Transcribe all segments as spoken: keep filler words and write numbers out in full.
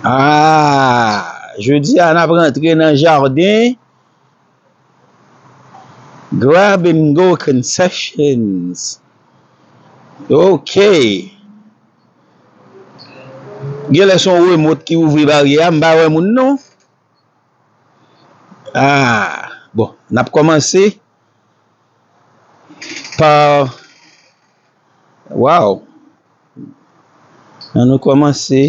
Ah, jodi a n ap rantre nan jaden. Grab and go concessions. Ok. Genlè se yon remòt ki ouvri baryè a, m pa wè moun non. Ah, bon, n ap kòmanse pa, wow. Ann nou kòmanse.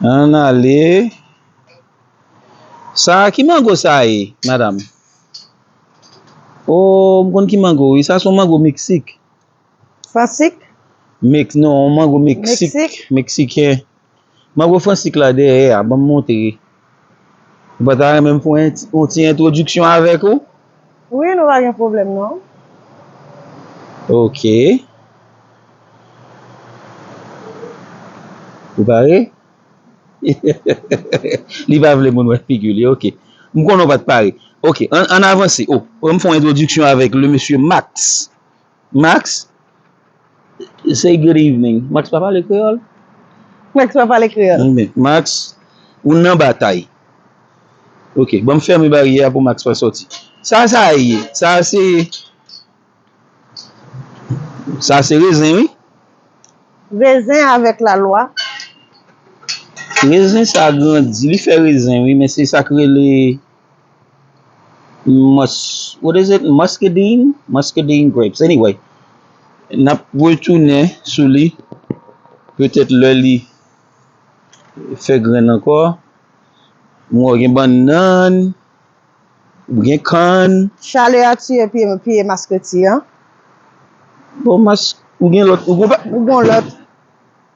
Ann ale. Sa, ki mango sa ye, madanm? Oh, m konn ki mango, wi. Sa se yon mango Meksik. Fransik? Mex, non, yon mango Meksik. Meksik? Meksiken. Mango fransik la dèyè a, ban m montre. Ou pa ta renmen m fè yon ti, yon ti entwodiksyon avèk ou? Wi, nou pa gen pwoblèm, non. Ok. Ou pare? Li pa vle moun wè figi li, ok. M konnen w pa t pare. Ok, ann, ann avanse. Oh, m fè yon entwodiksyon avèk le mesye Max. Max, say good evening. Max pa pale kreyòl? Max pa pale kreyòl. Max, ou nan batay. Ok, ban m fèmen baryè a pou Max pa sòti. Sa, sa ye? Sa se, sa se rezen, wi. Rezen avèk lalwa. Rezen sa grandi, li fè rezen, wi, men se sa k rele mus-, what is it? Muscadine? Muscadine grapes. Anyway, n ap retounen sou li. Petèt lè li fè grenn ankò. M wè gen bannann, ou gen kann. Chalè a tiye pye, pye maskreti an. Bon, mas-, ou gen lòt, ou gon pa-, ou gon lòt.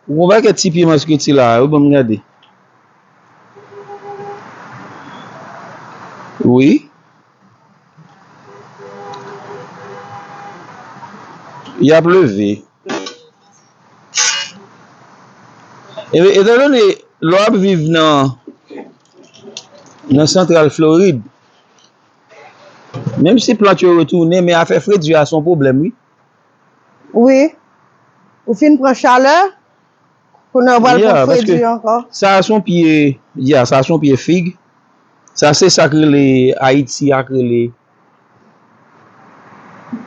Ou gon pakèt ti pye maskreti la, wi, ban m gade. Wi. Y ap leve. E, etandone, lè w ap viv nan, nan Santral Florid, menm si plant yo retounen, men afè fredi a se yon pwoblèm, wi. Wi. Ou fin pran chalè, kounye a w pral pran fredi ankò. Sa a se yon pye, ya, sa a se yon pye fig. Sa se sa k rele Ayiti a, k rele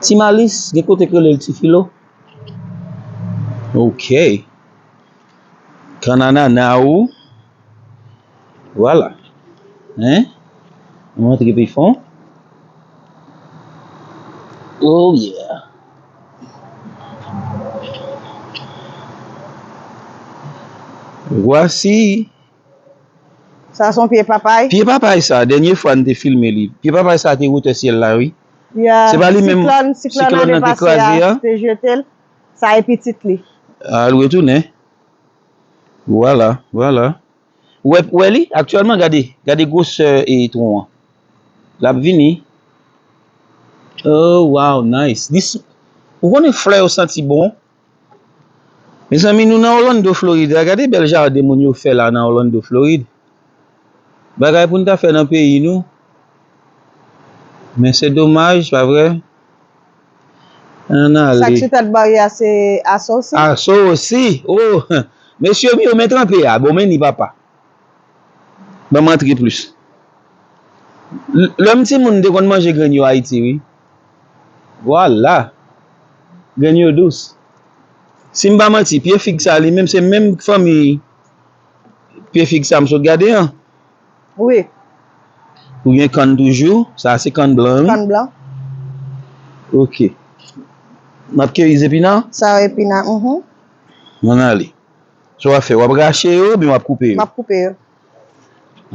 Ti Malis, gen kote k rele l Ti Filo. Ok. Kann anana ou. Vwala. Hein? Mwen antre pi fon. Oh yeah. Voici. Sa se yon pye papay. Pye papay sa, dènye fwa n te filme li, pye papay sa te wotè syèl la, wi. Ya, se pa li menm siklòn, siklòn ane pase a te jete l. Sa e pitit li. A, l retounen. Vwala, vwala. Ou wè, ou wè li? Aktyèlman, gade, gade gwosè e twon an. L ap vini. Oh, wow, nice. Dis-, ou konnen flè yo santi bon? Mezanmi, nou nan Orlando, Florid. A, gade bèl jaden moun yo fè la nan Orlando, Florid. Bagay pou n ta fè nan peyi nou. Men se domaj, pa vre? Ann ale. Sa k sou tèt baryè a se asosi? Asosi! Oh! Mesye m yo, men tranpe a. Bon, men ni papa. Ban m antre plis. L-, lè m timoun, m te konn manje grenn yo Ayiti, wi. Vwala. Grenn yo dous. Si m pa manti, pye fig sa, li menm, se menm fanmi pye fig sa m sot gade an. Wi. Ou gen kann toujou, sa se kann blan, wi. Kann blan. Ok. M ap keyi zepina? Sa yo epina, mhm. Ann ale. Sa w ap fè? W ap rache yo oubyen w ap koupe yo? M ap koupe yo.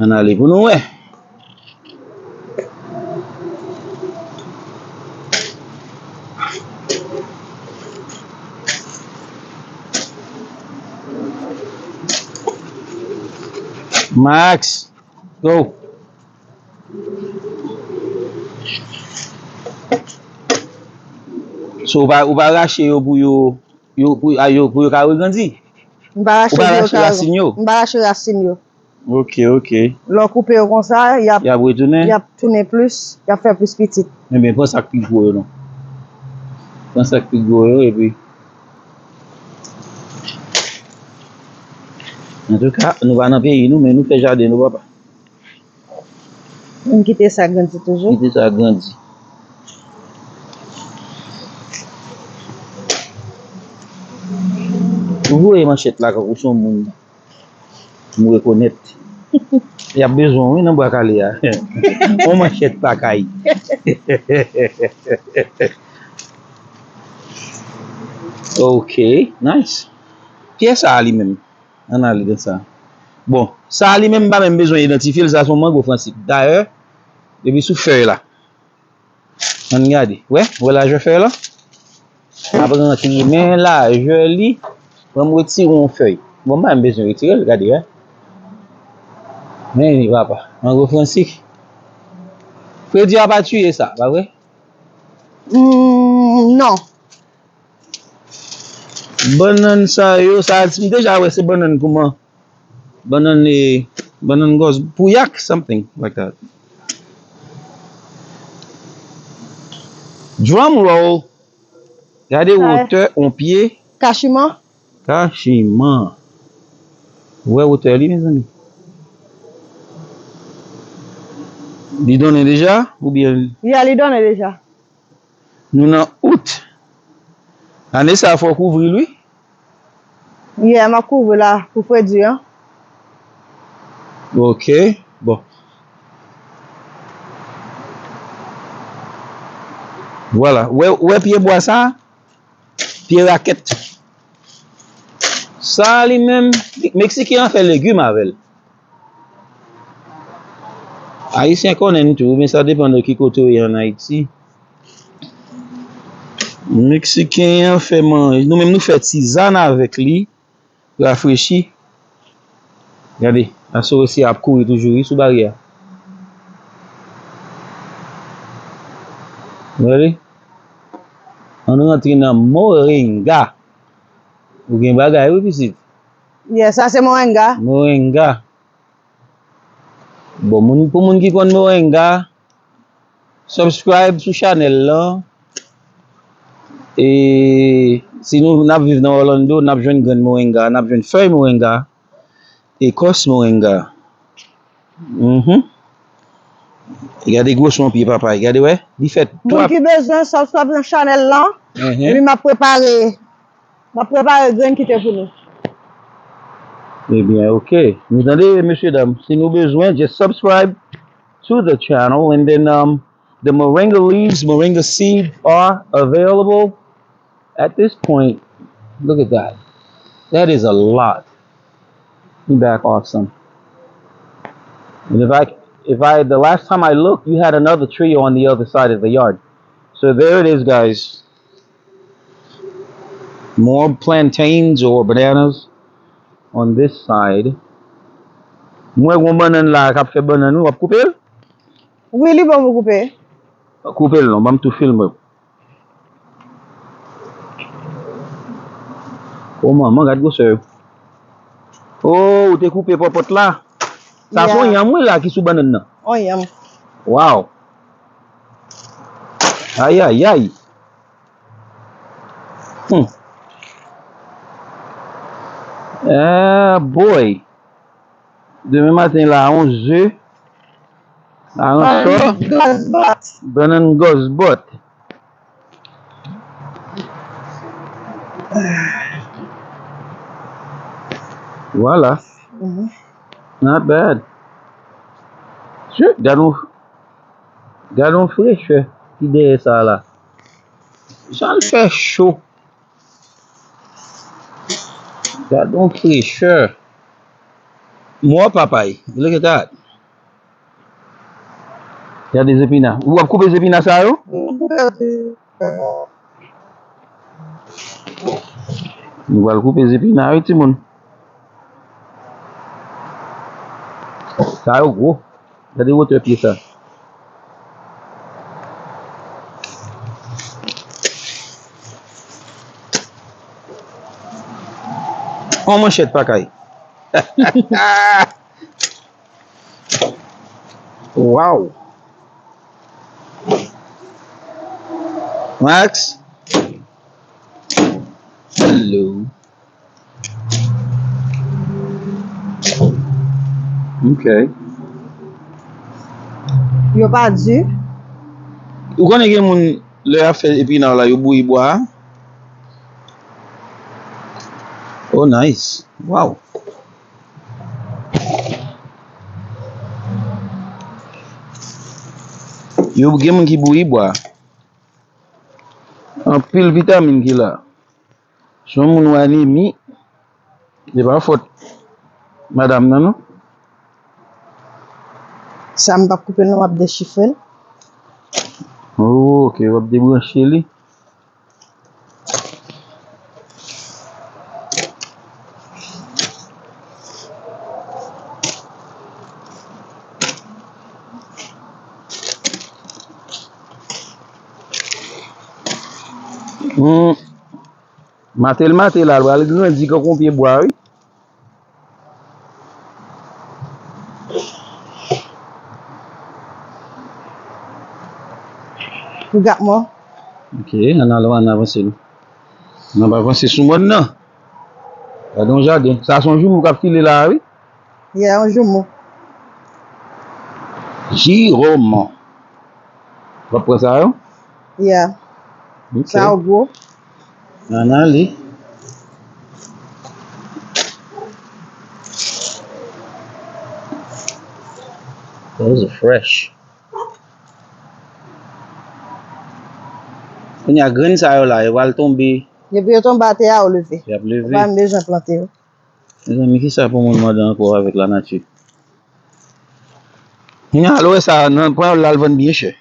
Ann ale pou nou wè. Max, go. So, ou pa, ou pa rache yo pou yo, yo, pou, a, yo, pou yo ka regrandi? M pa rache pou yo ka regrandi. Ou pa rache rasin yo? M pa rache rasin yo. Ok, ok. Lè w koupe yo konsa, y ap, y ap retounen? Y ap tounen plis, y ap fè plis pitit. Ebyen, pran sa k pi gwo yo non. Pran sa k pi gwo yo, epi. Antouka, nou pa nan peyi nou, men nou fè jaden nou, papa. M kite sa grandi toujou. Kite sa grandi. Ou voye manchèt la, kankou se yon moun. M rekonèt. Y ap bezwen w, wi, nan Bwa Kale a. On manchèt pa kay. Ok, nice. Pyè sa a li menm. Ann ale nan sa. Bon, sa a li menm m pa menm bezwen idantifye l, sa se yon mango fransik. Dayè, depi sou fèy la. Ann gade. Wè, wè lajè fèy la? M ap rantre men lajè li. Ban m retire yon fèy. Bon, m pa menm bezwen retire l, gade, wè. Men li, papa. Mango fransik. Fredi a pa tiye sa, pa vre? Mm, non. Bannann sa yo, sa, m deja wè se bannann kouman? Bannann, eh, bannann gòs, pouyak, something like that. Drum roll. Gade wotè on pye. Kachiman. Kachiman. Ou wè wotè li, mezanmi? Li donnen deja? Oubyen? Ya, li donnen deja. Nou nan out. Ane sa a, fò w kouvri l, wi. Yeah, m ap kouvri la pou fredi an. Ok, bon. Vwala. Wè, wè pye bwa sa a? Pye rakèt. Sa a li menm, Meksiken an fè legim avè l. Ayisyen konnen l tou, men sa depann de ki kote w ye ann Ayiti. Meksiken an fè manje, nou menm nou fè tizàn avèk li, rafrechi. Gade, asorosye a ap kouri toujou, wi, sou baryè a. Gade. Ann rantre nan moringa. Ou gen bagay, wi, pitit. Yeah, sa se moringa. Moringa. Bon, moun, pou moun ki konn moringa, subscribe sou chanèl lan. E si nou, n ap viv nan Orlando, n ap jwenn grenn moringa, n ap jwenn fèy moringa, ekòs moringa. Mhm. Gade gwosè yon pye papay, gade wè, li fè... Moun ki bezwen, subscribe nan chanèl lan. Mhm. Epi m ap prepare M ap prepare grenn kite pou nou. Ebyen, ok. Nou tande, mesye dam. Si nou bezwen, just subscribe to the channel and then um, the moringa leaves, moringa seed are available at this point. Look at that. That is a lot. Back awesome. And if I, if I, the last time I looked, you had another tree on the other side of the yard. So there it is, guys. More plantains or bananas on this side. M wè gon bannann la k ap fè bannann, wi, w ap koupe l? Wi, li bon pou koupe. Koupe l non, ban m tou filme. O manman, gad gwosè yo. O, ou te koupe pòpòt la. Sa se yon yanm, wi, la ki sou bannann nan. On yanm. Wow. Ayayay. Hmm. Ah, boy. Demen maten la, onz è. La, on sò. Bannann gòs bòt. Vwala. Not bad. Shit, gad on, gad on frechè ki dèyè sa la. Jan l fè cho. Gad on frechè. Mò papay. Look at that. Gade zepina. Ou ap koupe zepina sa yo? Nou pral koupe zepina yo, timoun. Sa yo gwo. Gade wotè pye sa. On manchèt pa kay. Wow. Max. Hello. Ok. Yo pa di. Ou konnen gen moun, lè y ap fè epina la, yo bouyi bwa a? Oh, nice. Wow. Yo gen moun ki bouyi bwa. Anpil vitamin ki la. Si yon moun ou anemi, se pa fòt madanm nan, non. Sa m p ap koupe l, non, m ap dechifre l. Oh, ok, w ap debranche li. Hmm. Mate l, mate l, al pral grandi kankou yon pye bwa, wi. Got more. Ok, ann ale, ann avanse nou. Ann ap avanse sou mòn nan. Gade yon jaden. Sa se yon joumou k ap file la a, wi. Yeah, yon joumou. Jerome. W ap pran sa yo? Yeah. Ok. Sa yo gwo. Ann ale. Those are fresh. Kounye a, grenn sa yo la, yo pral tonbe. Depi yo tonbe atè a, yo leve. Y ap leve. Ou pa menm bezwen plante yo. Mezanmi, kisa pou moun mande ankò avèk lanati? Kounye a, lè w wè sa, nan panyòl la, l vann byen chè.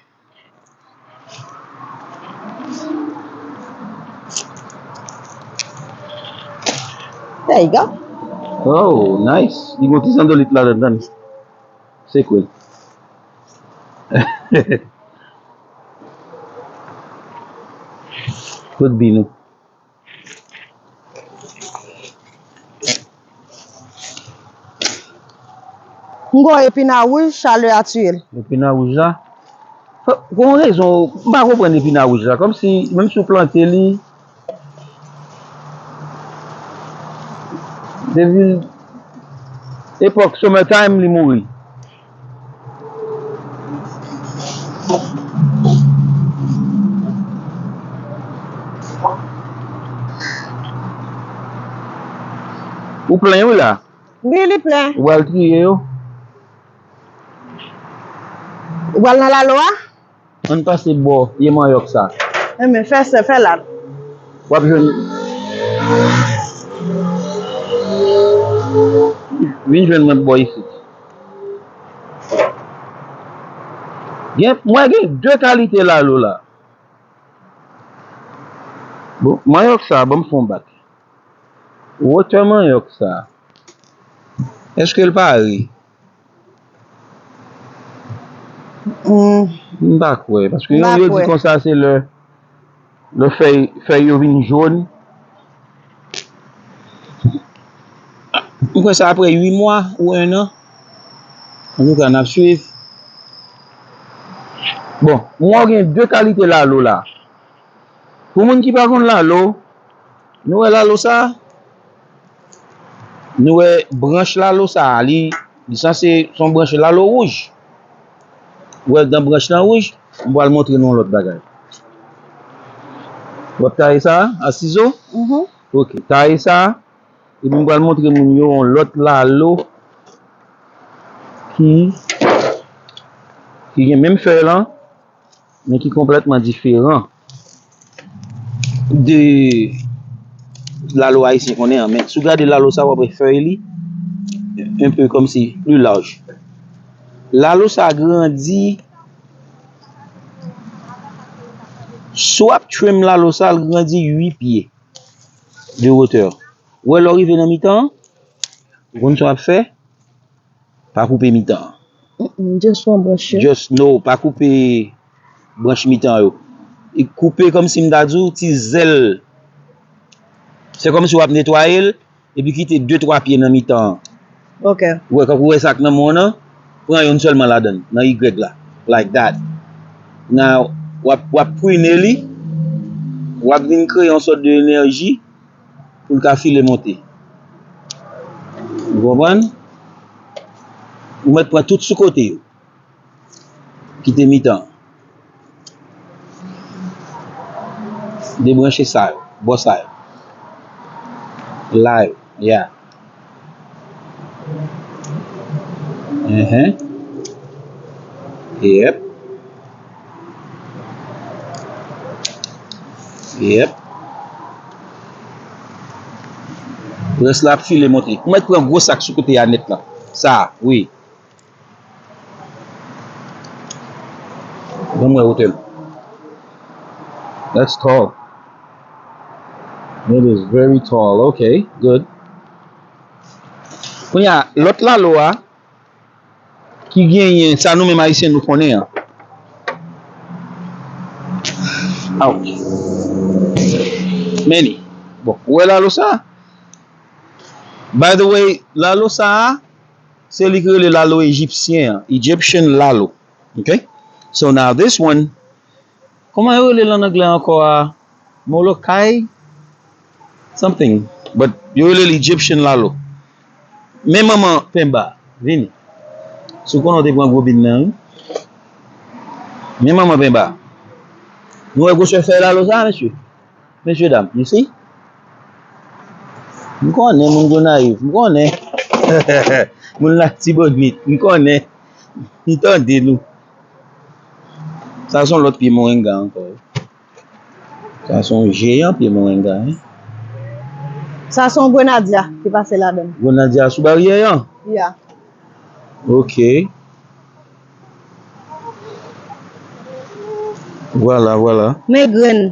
There you go. Oh, nice. Li gon ti zandolit ladan, tann. Se kwè. Kot bi nou? M gon epina wouj, chalè a tiye l. Epina wouj la? Pou yon rezon, m pa konprann epina wouj la. Kòmsi, menm si w plante li, depi epòk summertime, li mouri. Ou plen wi la. Wi, li plen. Ou pral triye yo. Ou pral nan lalo a? Ann pase bò pye manyòk sa. Enben, fè sa, fè la. W ap jwenn. Vin jwenn mwen bò isit. Gen, mwen gen de kalite lalo la. Bon, manyòk sa, ban m fè yon bak. Wotè manyòk sa, èske l pare? Hmm. M pa kwè, paske yo, yo di konsa se lè, lè fèy, fèy yo vin jòn. M kwè se apre uit mwa ou en an. Antouka, n ap swiv. Bon, m wè w gen de kalite lalo la. Pou moun ki pa konn lalo, nou wè lalo sa? Nou wè branch lalo sa, li, li sanse se yon branch lalo wouj. Ou wè dan branch lan wouj, m pral montre nou yon lòt bagay. W ap taye sa a sizo? Mhm. Ok, taye sa a. Epi m pral montre moun yo yon lòt lalo ki, ki gen menm fèy lan, men ki konplètman diferan de lalo ayisyen konnen an. Men si w gade lalo sa, w ap wè fèy li un peu kòmsi pli laj. Lalo sa grandi, si w ap trim lalo sa, l grandi uit pye de wotè. Ou wè lè w rive nan mitan an, ou konn sa w ap fè? Pa koupe mitan an. Mm, mm, just pran branch yo. Just, no, pa koupe branch mitan yo. E koupe kòmsi m ta di w ti zèl. Se kòmsi w ap netwaye l, epi kite de twa pye nan mitan an. Ok. Ou wè, kankou w wè sa k nan men w nan, pran youn sèlman ladan l, nan igrèg la. Like that. Now, w ap, w ap prune li, w ap vin kreye yon sòt de enèji. pou l ka file monte. Ou konprann? Ou mèt pran tout sou kote yo. Kite mitan. Debranche sa yo, bò sa yo. La yo, yeah. Mhm. Yep. Yep. Rès la ap file monte. Ou mèt pran gwo sa k sou kote a nèt la. Sa, wi. Ban m wè wotè l. That's tall. It is very tall. Okay, good. Kounye a, lòt lalo a, ki genyen sa nou menm Ayisyen nou konnen an. Ouch. Men li. Bon, ou wè lalo sa a? By the way, lalo sa a, se li ki rele lalo ejipsyen an, Egyptian lalo. Okay? So now this one, kòman yo rele l an anglè ankò a? Molokai something. But yo rele l Egyptian lalo. Men manman Penba, vini. Si w konnen w te pran gwo bin nan, wi. Men manman Penba. Nou wè gwosè fèy lalo sa, mesye? Mesye dam, you see? M konnen moun Gonayiv, m konnen. Moun Latibonit, m konnen. M tande nou. Sa se yon lòt pye morenga ankò, wi. Sa se yon jeyan pye morenga, wi. Sa se yon grenadya ki pase ladan l. Grenadya sou baryè an? Ya. Ok. Vwala, vwala. Men grenn.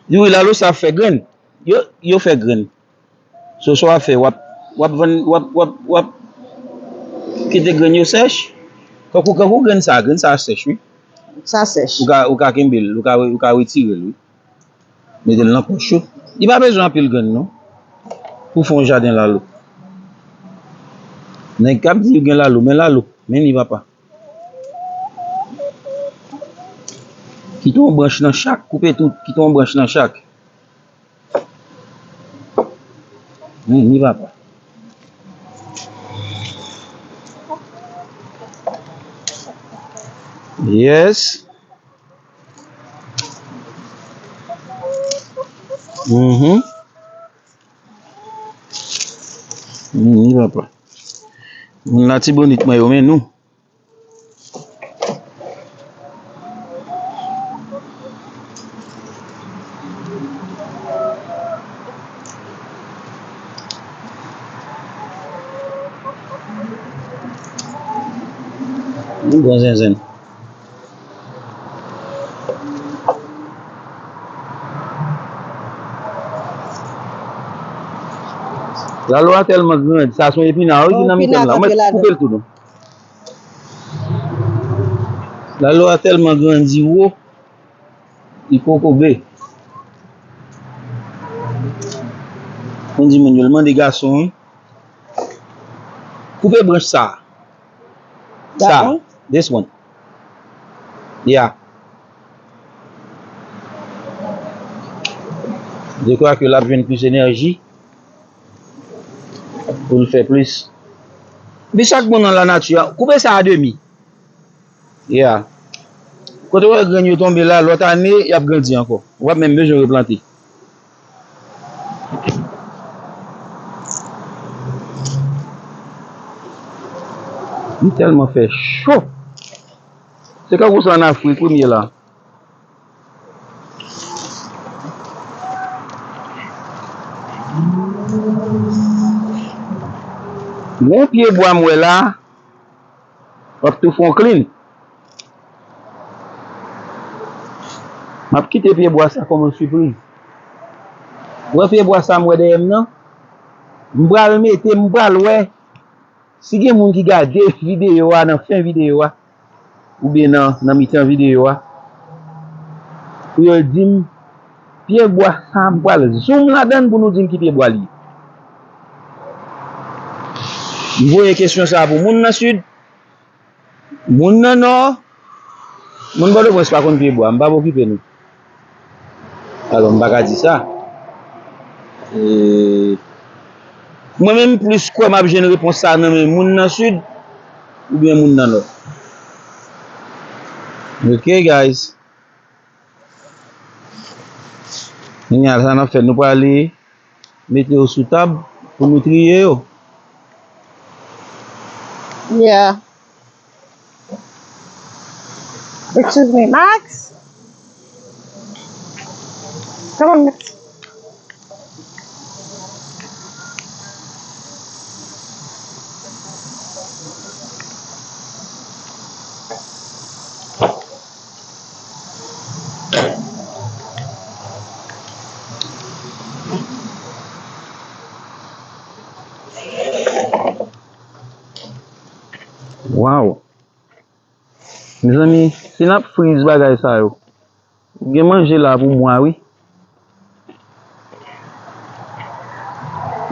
Wi, lalo sa fè grenn. Yo, yo fè grenn. So, sa w ap fè, w ap, w ap vann, w ap, w ap, w ap kite grenn yo sèch. Kankou, kankou grenn sa, grenn sa sèch, wi. Sa sèch. Ou ka, ou ka kenbe l, ou ka, ou ka retire l, wi. Mete l nan pòch ou. Li pa bezwen anpil grenn, non. Pou fè yon jaden lalo. Nèg k ap di yo gen lalo, men lalo, men li papa. Kite yon branch nan chak, koupe tout, kite yon branch nan chak. Vini, papa. Yes. Mhm. Vini, papa. Moun Latibonit mwen yo, men nou. Nou bon zenzenn. Lalo a tèlman grandi, sa se yon epina wi ki nan mitan l la. Ou mèt koupe l tou non. Lalo a tèlman grandi wo, li kokobe. Konn di moun yo, l mande gason wi. Koupe branch sa. Sa, this one. Yeah. Je crois que l ap jwenn plis enèji pou l fè plis. Epi sa k bon nan lanati a, koupe sa a demi. Yeah. Kote w wè grenn yo tonbe la, lòt ane, y ap grandi ankò. Ou p ap menm bezwen replante. Li tèlman fè cho. Se kankou sa ann Afrik, premye la. Gon pye bwa m wè la, w ap tou fè yon klin. M ap kite pye bwa sa kòm yon sipriz. Ou wè pye bwa sa m wè dèyè m nan? M pral mete, m pral wè. Si gen moun ki gade videyo a nan fen videyo a, oubyen nan, nan mitan videyo a, pou yo di m, pye bwa sa, m pral zoom ladan l pou nou di m ki pye bwa l ye. M voye kesyon sa a pou moun nan Sid, moun nan Nò, moun Pòtoprens pa konn pye bwa, m p ap okipe nou. Alò, m pa ka di sa. E, mwen menm plis kwè m ap jwenn repons sa nan men moun nan sid oubyen moun nan nò. Ok, guys. Kounye a, sa n ap fè, nou prale mete yo sou tab pou nou triye yo. Yeah. Excuse me, Max? Come on, Max. Wow. Mezanmi, si n ap friz bagay sa yo, gen manje la pou mwa, wi.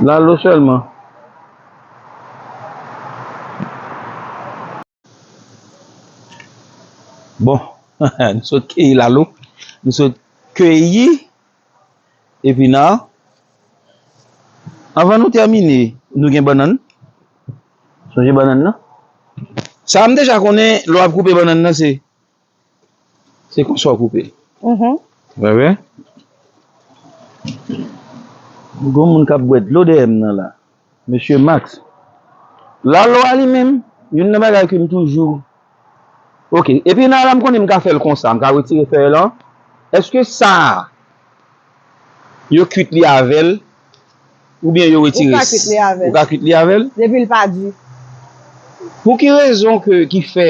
Lalo sèlman. Bon, nou sot keyi lalo. Nou sot keyi epina. Anvan nou tèmine, nou gen bannann. Sonje bannann nan? Sa m deja konnen, lè w ap koupe bannann nan, se, se konsa w koupe l. Mhm. Wè, wè. Gon moun k ap bwè dlo dèyè m nan la. Mesye Max. Lalo a li menm, youn nan bagay ke m toujou. Ok. Epi nan la, m konnen m ka fè l konsa, m ka retire fèy lan. Èske sa a, yo kwit li avè l, oubyen yo retire? Ou ka kwit li avè l. Ou ka kwit li avè l? Depi l pa di. Pou ki rezon ke, ki fè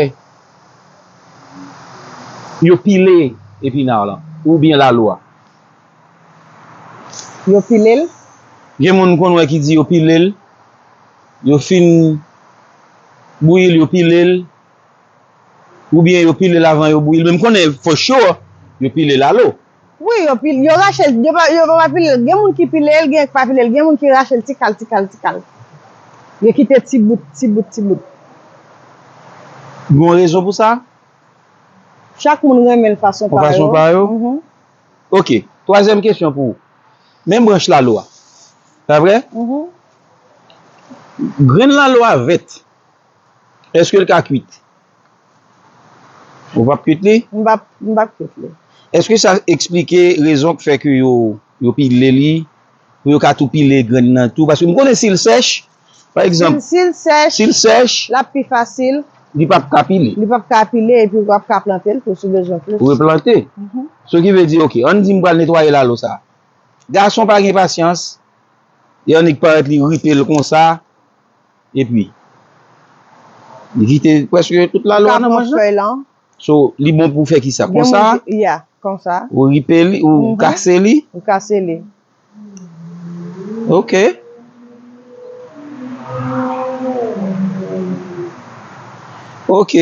yo pile epina lan, oubyen lalo a? Yo pile l. Gen moun m konn wè ki di yo pile l. Yo fin bouyi l, yo pile l. Oubyen yo pile l avan yo bouyi l. Men m konnen for sure, yo pile lalo. Wi, yo pile, yo rache l, yo pa, yo pa pile l. Gen moun ki pile l, gen k pa pile l. Gen moun ki rache l ti kal, ti kal, ti kal. Yo kite ti bout, ti bout, ti bout. Gon rezon pou sa? Chak moun renmen l fason pa yo. Fason pa yo? Mhm. Ok. Twazyèm kesyon pou ou. Men branch lalo a. Pa vre? Mhm. Grenn lalo a vèt. Èske l ka kwit? Ou p ap kwit li? M p ap, m p ap kwit li. Èske sa eksplike rezon k fè ke yo, yo pile li, pou yo ka tou pile grenn nan tou? Paske m konnen si l sèch, pa egzanp, si l, si l sèch, si l sèch, l ap pi fasil. Li p ap ka pile. Li p ap ka pile, epi w ap ka plante l tou si w bezwen plis. Ou replante. Mhm. So ki vle di, ok, ann di m pral netwaye lalo sa. Gason pa gen pasyans, e annik parèt li ripe l konsa, epi li kite prèske tout lalo a nan manch lan. Fèy lan. So, li bon pou fè kisa? Konsa? Ki, yeah, konsa. Ou ripe li, ou kase li? Ou kase li. Ok. Ok.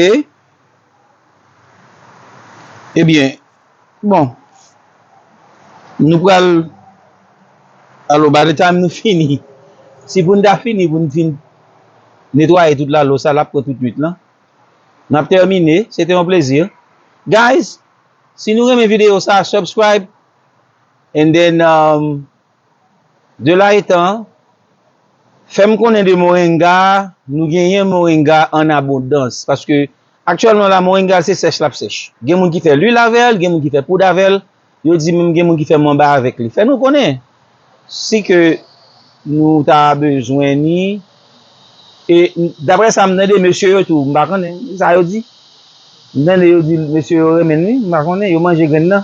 Ebyen, bon. Nou pral, alò, by the time nou fini, si pou n ta fini, pou n fin netwaye tout lalo sa, l ap pran tout nwit lan. N ap tèmine. Se te yon plezi. Guys, si nou renmen videyo sa, subscribe. And then, um, de la etan, fè m konnen de moringa, nou genyen moringa an abondans. Paske aktyèlman la, moringa se sèch l ap sèch. Gen moun ki fè lwil avè l, gen moun ki fè poud avè l. Yo di menm gen moun ki fè manba avèk li. Fè nou konnen si ke nou ta bezwen ni. E daprè sa m tande, mesye yo tou, m pa konnen sa yo di. M tande yo di mesye yo renmen li, m pa konnen, yo manje grenn nan.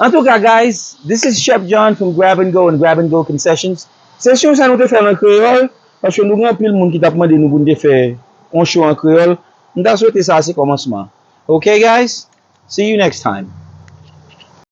Antouka, guys, this is Chef John from Grab and Go and Grab and Go Concessions. Se show sa nou te fè l an kreyòl, paske nou gen anpil moun ki t ap mande nou pou n te fè yon show an kreyòl. M ta swete sa se kòmansman. Ok, guys? See you next time.